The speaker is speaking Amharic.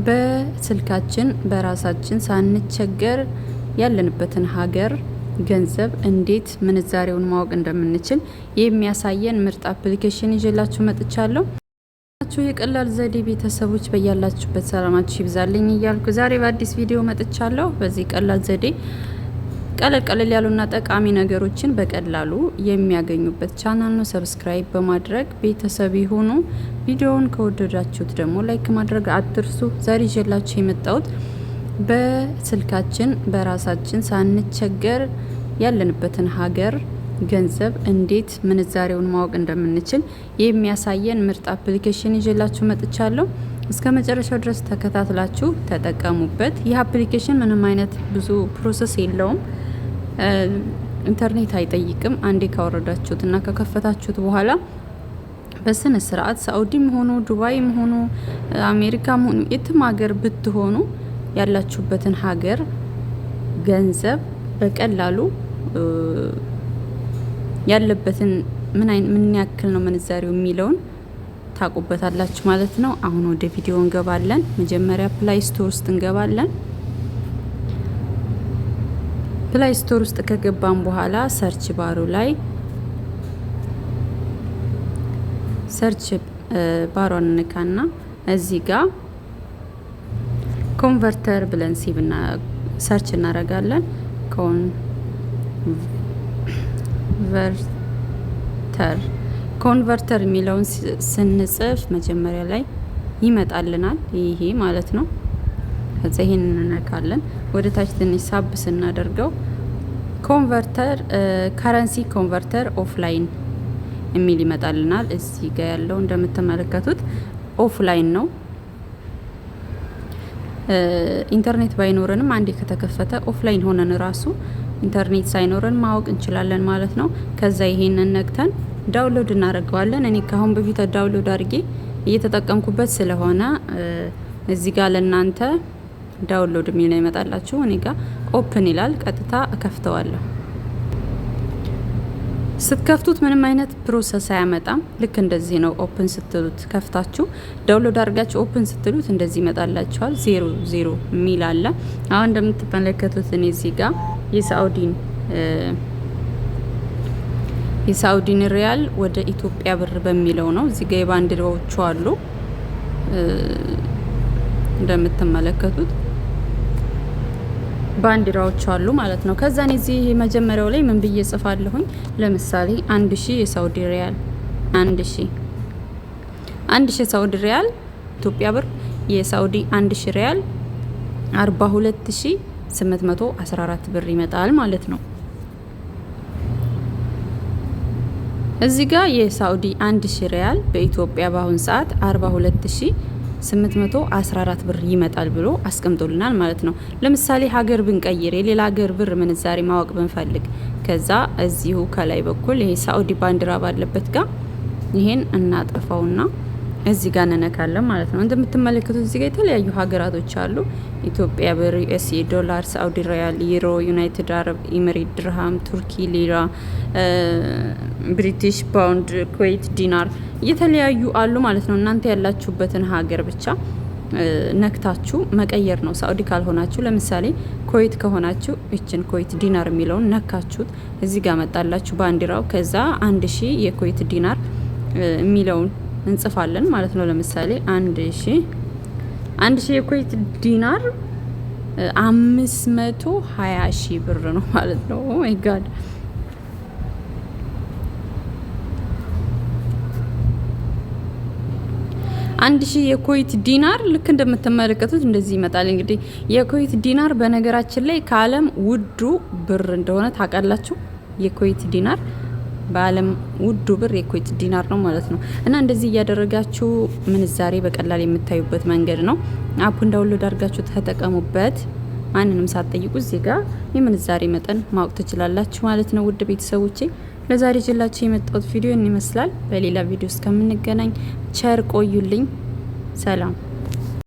በስልካችን በራሳችን ሳንቸገር ያለንበትን ሀገር ገንዘብ እንዴት ምንዛሬውን ማወቅ እንደምንችል የሚያሳየን ምርጥ application ይዤላችሁ መጥቻለሁ። የቀላል ዘዴ ቤተሰቦች፣ በያላችሁበት ሰላማችሁ ይብዛልኝ እያልኩ ዛሬ በአዲስ ቪዲዮ መጥቻለሁ። በዚህ ቀላል ዘዴ ቀለል ቀለል ያሉና ጠቃሚ ነገሮችን በቀላሉ የሚያገኙበት ቻናል ነው። Subscribe በማድረግ ቤተሰብ ይሁኑ። ቪዲዮውን ከወደዳችሁት ደግሞ like ማድረግ አትርሱ። ዛሬ ይዤላችሁ የመጣሁት በስልካችን በራሳችን ሳንቸገር ያለንበትን ሀገር ገንዘብ እንዴት ምንዛሬውን ማወቅ እንደምንችል የሚያሳየን ምርጥ application ይዤላችሁ መጥቻለሁ። እስከ መጨረሻው ድረስ ተከታትላችሁ ተጠቀሙበት። ይህ application ምንም አይነት ብዙ process የለውም። ኢንተርኔት አይጠይቅም። አንዴ ካወረዳችሁት እና ከከፈታችሁት በኋላ በስነ ስርዓት ሳኡዲም ሆኑ፣ ዱባይም ሆኑ፣ አሜሪካም ሆኑ፣ የትም ሀገር ብትሆኑ ያላችሁበትን ሀገር ገንዘብ በቀላሉ ያለበትን ምን ያክል ነው ምንዛሬው የሚለውን ታውቁበታላችሁ ማለት ነው። አሁን ወደ ቪዲዮ እንገባለን። መጀመሪያ Play Store ውስጥ እንገባለን። Play Store ውስጥ ከገባን በኋላ search bar ኡ ላይ search bar ኧን እንነካና እዚህ ጋር converter ብለን ሲብና search እናደርጋለን። Converter የሚለውን ስንጽፍ መጀመሪያ ላይ ይመጣልናል፣ ይሄ ማለት ነው። ከዛ ይሄን እንነካለን። ወደ ታች ትንሽ ሳብ ስናደርገው converter currency converter offline የሚል ይመጣልናል። እዚህ ጋር ያለው እንደምትመለከቱት offline ነው። ኢንተርኔት ባይኖረንም አንዴ ከተከፈተ offline ሆነን ራሱ ኢንተርኔት ሳይኖረን ማወቅ እንችላለን ማለት ነው። ከዛ ይሄንን ነክተን download እናደርገዋለን። እኔ ከአሁን በፊት download አድርጌ እየተጠቀምኩበት ስለሆነ እዚህ ጋር ለእናንተ download የሚል ነው ይመጣላችሁ። እኔ ጋር open ይላል። ቀጥታ እከፍተዋለሁ። ስትከፍቱት ምንም አይነት process አያመጣም። ልክ እንደዚህ ነው። Open ስትሉት፣ ከፍታችሁ download አድርጋችሁ open ስትሉት እንደዚህ ይመጣላችኋል። 00 የሚል አለ። አሁን እንደምትመለከቱት እኔ እዚህ ጋር የሳኡዲን ሪያል ወደ ኢትዮጵያ ብር በሚለው ነው። እዚህ ጋር የባንዲራዎቹ አሉ፣ እንደምትመለከቱት ባንዲራዎች አሉ ማለት ነው። ከዛ እዚህ መጀመሪያው ላይ ምን ብዬ ጽፋለሁኝ? ለምሳሌ 1000 የሳውዲ ሪያል፣ 1000 ሳውዲ ሪያል ኢትዮጵያ ብር፣ የሳውዲ 1000 ሪያል 42,814 ብር ይመጣል ማለት ነው። እዚህ ጋር የሳውዲ 1000 ሪያል በኢትዮጵያ በአሁን ሰዓት 42,814 ብር ይመጣል ብሎ አስቀምጦልናል ማለት ነው። ለምሳሌ ሀገር ብንቀይር፣ የሌላ ሀገር ብር ምንዛሬ ማወቅ ብንፈልግ፣ ከዛ እዚሁ ከላይ በኩል ይሄ ሳኡዲ ባንዲራ ባለበት ጋር ይሄን እናጠፋውና እዚህ ጋር እንነካለን ማለት ነው። እንደምትመለከቱት እዚህ ጋር የተለያዩ ሀገራቶች አሉ። ኢትዮጵያ ብር፣ USA ዶላር፣ ሳኡዲ ሪያል፣ ዩሮ፣ ዩናይትድ አረብ ኤሚሬት ድርሃም፣ ቱርኪ ሊራ፣ British pound፣ ኩዌት ዲናር የተለያዩ አሉ ማለት ነው። እናንተ ያላችሁበትን ሀገር ብቻ ነክታችሁ መቀየር ነው። ሳኡዲ ካልሆናችሁ፣ ለምሳሌ ኩዌት ከሆናችሁ ይችን ኩዌት ዲናር የሚለውን ነካችሁት፣ እዚህ ጋር መጣላችሁ ባንዲራው። ከዛ 1000 የኩዌት ዲናር የሚለውን እንጽፋለን ማለት ነው። ለምሳሌ 1000 የኩዌት ዲናር 520,000 ብር ነው ማለት ነው። Oh my God! 1000 የኩዌት ዲናር ልክ እንደምትመለከቱት እንደዚህ ይመጣል። እንግዲህ የኩዌት ዲናር በነገራችን ላይ ከዓለም ውዱ ብር እንደሆነ ታውቃላችሁ። የኩዌት ዲናር በዓለም ውዱ ብር የኩዌት ዲናር ነው ማለት ነው። እና እንደዚህ እያደረጋችሁ ምንዛሬ በቀላል የምታዩበት መንገድ ነው። App ኡን download አድርጋችሁ ተጠቀሙበት። ማንንም ሳትጠይቁ እዚህ ጋር የምንዛሬ መጠን ማወቅ ትችላላችሁ ማለት ነው። ውድ ቤተሰቦቼ፣ ለዛሬ ይዤላችሁ የመጣሁት ቪዲዮ ይመስላል። በሌላ ቪዲዮ እስከምንገናኝ ቸር ቆዩልኝ። ሰላም።